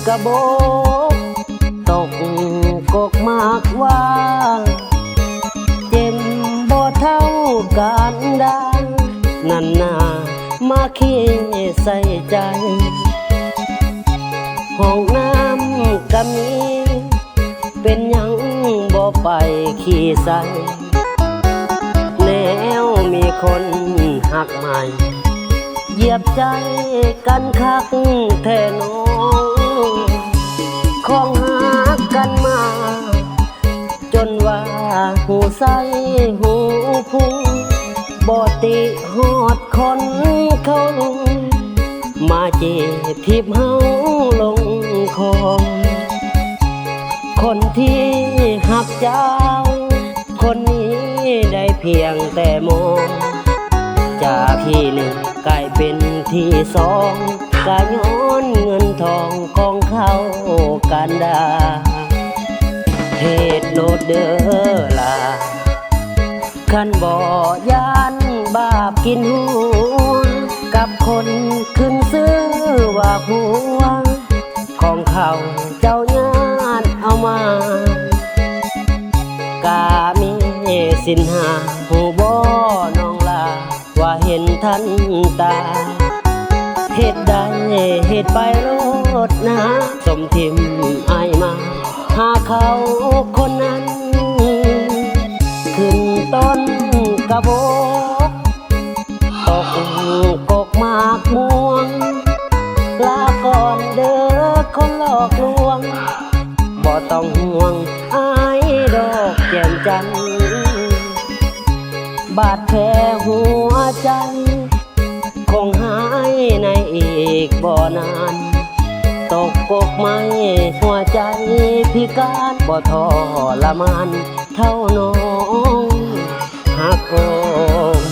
ກະບົກ ຕົກກົກໝາກຫວ້າ ເຈັບບໍ່ເທົ່າການດ່າ ນັ້ນນາ ມາເຄໃສ່ໃຈ ຫ້ອງນ້ຳກະມີ ເປັນຫຍັງບໍ່ໄປຂີ້ໃສ່ ແນວມີຄົນຮັກໃໝ່ ຢຽບໃຈກັນຄັກແທ້ນ້ອງ ຂອງຮັກກັນມາ ຈົນວ່າຫູໄສ້ຫູພຸງ ບໍ່ຕິຮອດຄົນເຂົາລຸງ ມາຈີບຖີບເຮົາລົງຄອງ ຄົນທີ່ຮັກເຈົ້າ ຄົນນີ້ໄດ້ພຽງແຕ່ມອງ ຈາກທີໜຶ່ງກາຍເປັນທີສອງ ກະຍ້ອນເງິນທອງຂອງເຂົາກັນດາ ເຮັດໂລດເດີຫຼ້າ ຄັນບໍ່ຢ້ານບາບກິນຫົວ ກັບຄົນຂຶ້ນຊື່ວ່າຜົວ ຂອງເຂົາເຈົ້າຍາດເອົາມາ ກະມີສິນຫ້າ ຮູ້ບໍ່ນ້ອງຫຼ້າ ວ່າເຫັນທັນຕາ ເຮັດໄດ້ເຮັດໄປໂລດນາ ສົມຖິ້ມອ້າຍມາ ຫາເຂົາຄົນນັ້ນ ຂຶ້ນຕົ້ນກະບົກ ຕົກກົກໝາກມ່ວງ ລາກ່ອນເດີຄົນຫຼອກລວງ ບໍ່ຕ້ອງຫ່ວງອ້າຍດອກແກ້ມຈັນ ບາດແຜຫົວໃຈ ຄົງຫາຍໃນອີກບໍ່ນານ ຕົກກົກໄມ້ຫົວໃຈພິການ ບໍ່ທໍລະມານເທົ່ານ້ອງຮັກໂອນ.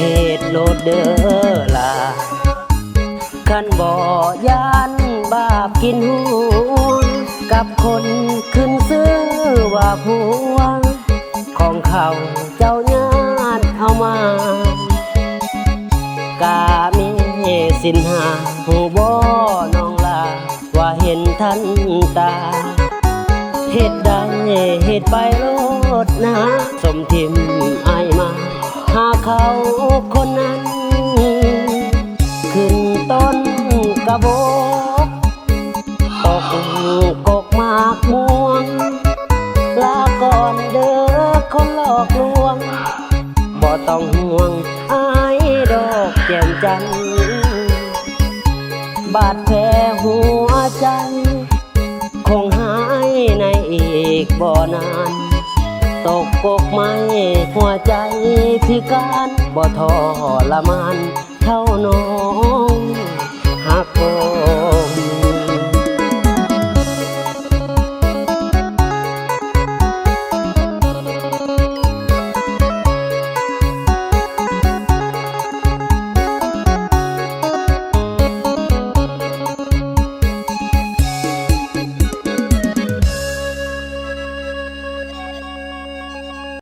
ເຮັດໂລດເດີຫຼ້າ ຄັນບໍ່ຢ້ານບາບກິນຫົວ ກັບຄົນຂຶ້ນຊື່ວ່າຜົວ ຂອງເຂົາເຈົ້າຍາດເອົາມາ ກະມີສິນຫ້າ ຮູ້ບໍ່ນ້ອງຫຼ້າ ວ່າເຫັນທັນຕາ ເຮັດໄດ້ເຮັດໄປໂລດນາ ສົມຖິ້ມອ້າຍມາ ຫາເຂົາຄົນນັ້ນ ຂຶ້ນຕົ້ນກະບົກ ຕົກກົກໝາກມ່ວງ ລາກ່ອນເດີຄົນຫຼອກລວງ ບໍ່ຕ້ອງຫ່ວງອ້າຍດອກແກ້ມຈັນ ບາດແຜຫົວໃຈ ຄົງຫາຍໃນອີກບໍ່ນານ ຕົກກົກໄມ້ຫົວໃຈພິການ ບໍ່ທໍລະມານເທົ່ານ້ອງຮັກໂອ